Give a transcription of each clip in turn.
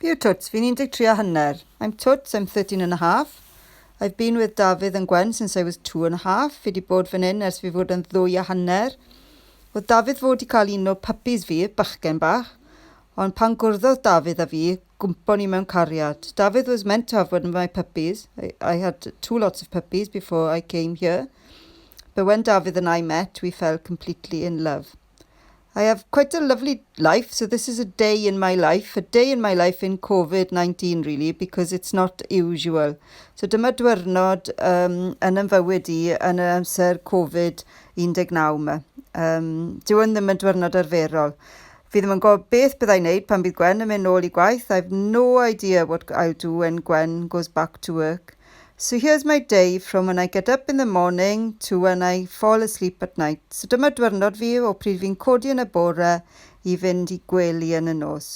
Fi yw Toots, fi'n 13 a hanner. I'm Toots, I'm 13 and a half. I've been with Dafydd and Gwen since I was two and a half. Fi 'di bod fan hyn ers fi fod yn ddwy a hanner. Oedd Dafydd fod i cael un o puppies fi, bachgen bach, ond pan gwrddodd Dafydd â fi, gwmpon ni mewn cariad. Dafydd was meant to have one of my puppies. I, I had two lots of puppies before I came here. But when Dafydd and I met, we fell completely in love. I have quite a lovely life, so this is a day in my life, a day in my life in Covid-19 really, because it's not usual. So dyma dwyrnod um, yn yn fywyd i yn y amser Covid-19 yma. Um, dyw hwn ddim yn dwyrnod arferol. Fi ddim yn gwybod beth byddai'n wneud pan bydd Gwen yn mynd nôl i gwaith. I've no idea what I'll do when Gwen goes back to work. So here's my day from when I get up in the morning to when I fall asleep at night. So dyma dwyrnod fi o pryd fi'n codi yn y bore i fynd i gwely yn y nos.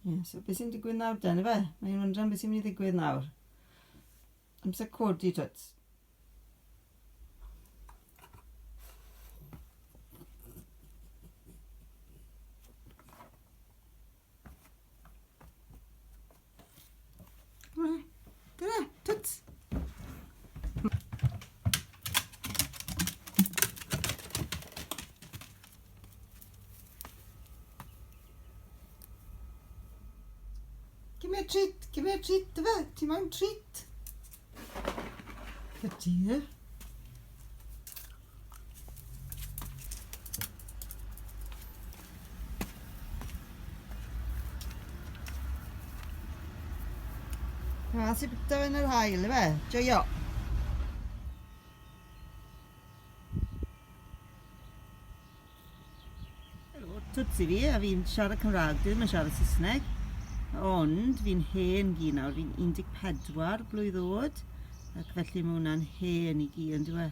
Yeah, so beth sy'n digwydd nawr den, ife? Mae'n wondran beth sy'n mynd i ddigwydd nawr. Amser codi, twt. Dyna, twt. Give me a treat, give me a treat, dyfa, ti moyn treat? Good dear. Mas i bita yn yr haul, ife? Joio! Helo, Toots i fi, a fi'n siarad Cymraeg, dwi ddim yn siarad Saesneg. Ond fi'n hen gi nawr, fi'n 14 blwydd oed, ac felly mae hwnna'n hen i gi, yn dyw e?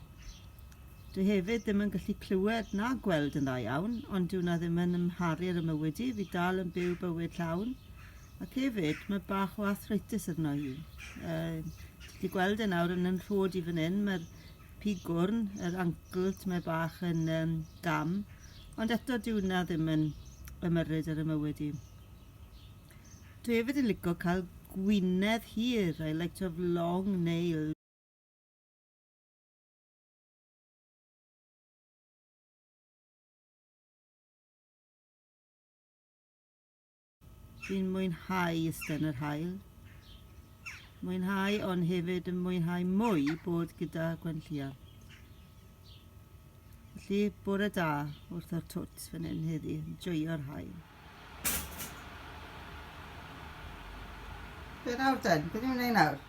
Dwi hefyd ddim yn gallu clywed na gweld yn dda iawn, ond dyw hwnna ddim yn amharu ar 'y mywyd i, fi dal yn byw bywyd llawn. Ac hefyd, mae bach o arthritis arno i. Uh, ti'n gallu gweld e nawr yn 'y nhrod i fan hyn, mae'r pigwrn, yr ankle, mae bach yn um, gam. Ond eto, dyw hwnna ddim yn ymyrryd ar 'y mywyd i. Dwi hefyd yn licio cael gwinedd hir, I like to have long nails. Dwi'n mwynhau iste yn yr haul. Mwynhau ond hefyd yn mwynhau mwy bod gyda Gwenllian. Felly, bore da wrth yr twt fan hyn heddi, yn joio'r haul. Be nawr den? Be ni'n wneud nawr?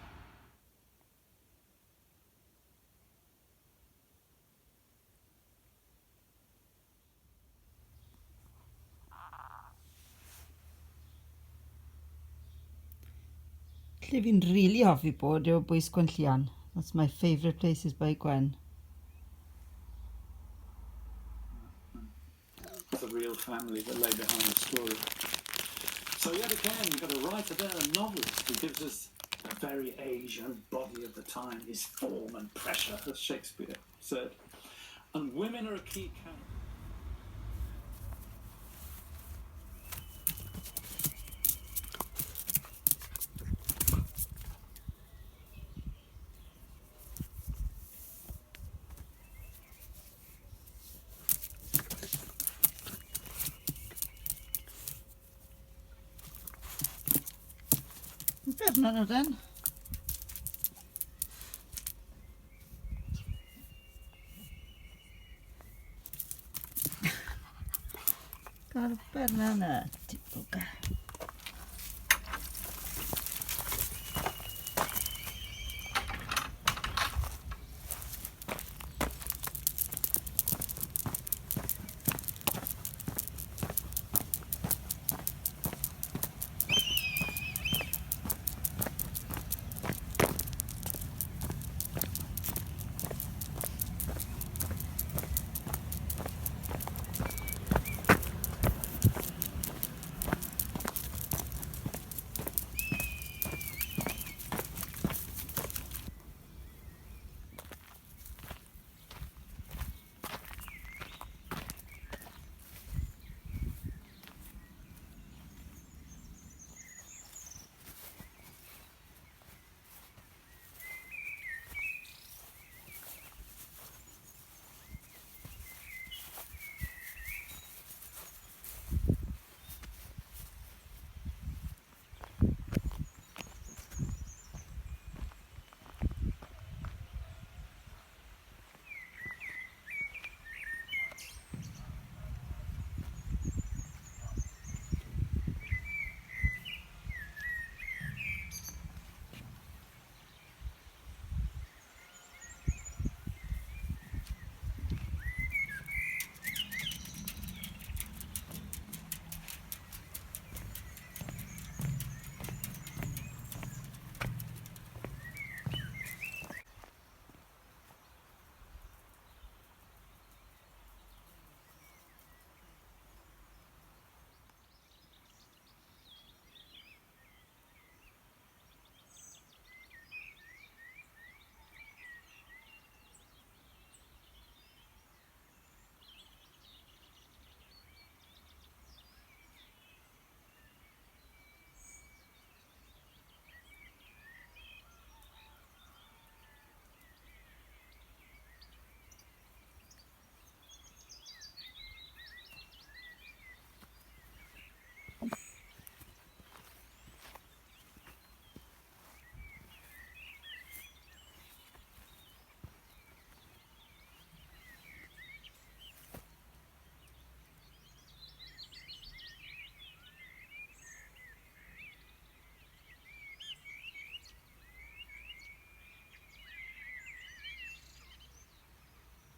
Lle fi'n rili hoffi bod yw bwys Gwenllian. That's my favourite place is by Gwen. The real family that lay behind the story. So yet again, you've got a writer there, a novelist, who gives us the very age and body of the time, his form and pressure, as Shakespeare said. And women are a key character. Uffern nhw den. Gael banana, ti bwga.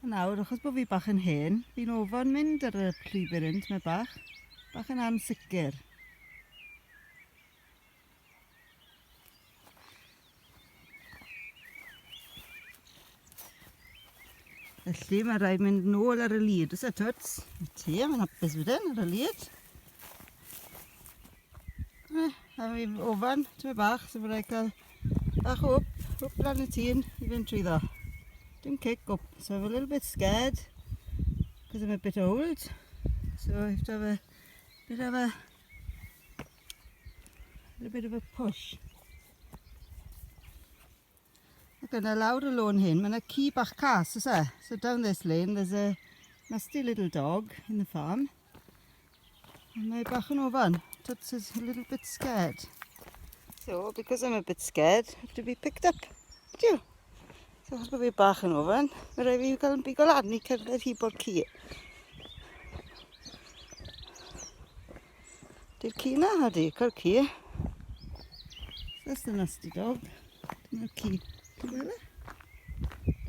A nawr, achos bod fi bach yn hen, fi'n ofon mynd ar y llwybr hyn, tymed bach. Bach yn ansicr. Felly mae rhaid mynd nôl ar y lid, oes e, Toots? Ti, mae'n hapus wedyn ar y lid. A fi ofan, tymed bach, so mae rhaid cael bach o wp, wp lan y tîn i fynd trwyddo. Dim kick up, so I'm a little bit scared because I'm a bit old. So I have to have a bit of a little bit of a push. Ac yna lawr y lôn hyn, mae yna ci bach cas, oes e? So down this lane there's a nasty little dog in the farm. A mae bach yn ofan. Toots is a little bit scared. So, because I'm a bit scared, I have to be picked up. Ydyw? So, achos bod fi bach yn ofan, mae rhaid fi gael yn bigo lan i cerdded hibo'r ci. Di'r ci na, ydy, cael ci. That's the nasty dog. Dyna'r ci. Ti'n gweld e?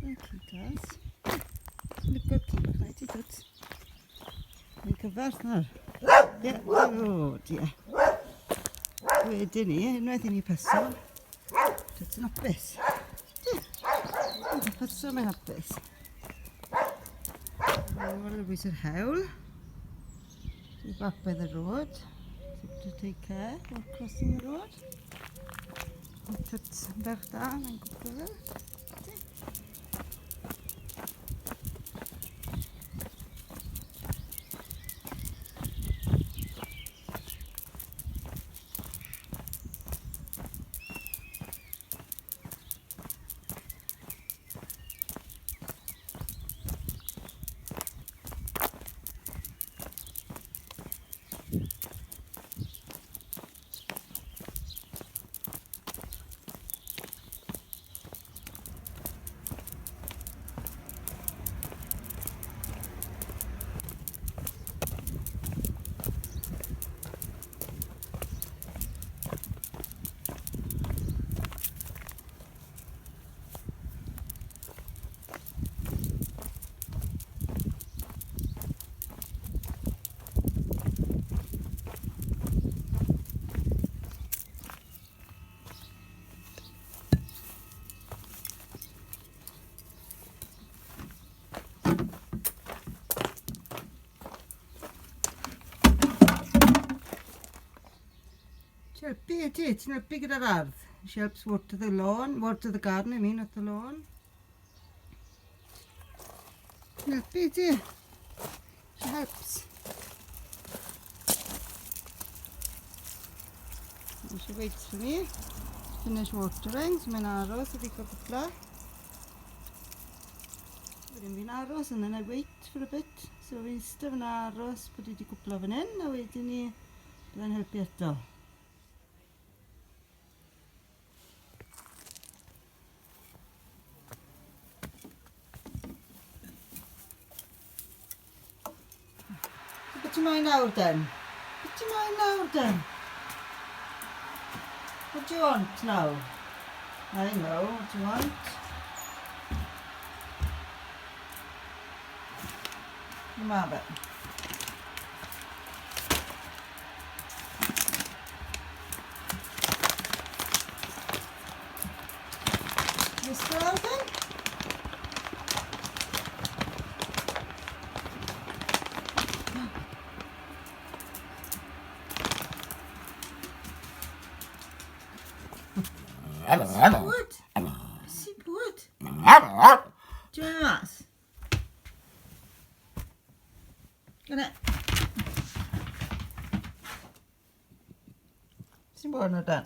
Dyna'r ci cas. Licio'r ci bach na i ti, Toots. Mae'n cyfarth nawr. Ie, o, dear. Wedyn ni, unwaith i ni paso, Toots yn hapus. Ie, paso mae'n hapus. Nôl ar bwys yr hewl. So back by the road. So to take care while crossing the road. Toots yn ferch da, mae'n gwybod fe. Ti'n helpu ydy? Ti'n helpu gyda'r ardd? She helps water the lawn, water the garden, I mean, not the lawn. Ti'n helpu ydy? She helps. And she waits for me. Finish watering, so mae'n aros i fi cael gwpla. Wedyn fi'n aros and then I wait for a bit. So fi'n eistedd fyna aros bod i wedi gwpla fan hyn a wedyn ni byddai'n helpu eto. So beth ti'n moyn nawr den? Beth ti'n moyn nawr den? What do you want now? I know what you want. Come have it. Mr. Alden? Bwyd? Sy'n bwyd? Ti'n mynd mas? Gyna. Sy'n bod nhw dan?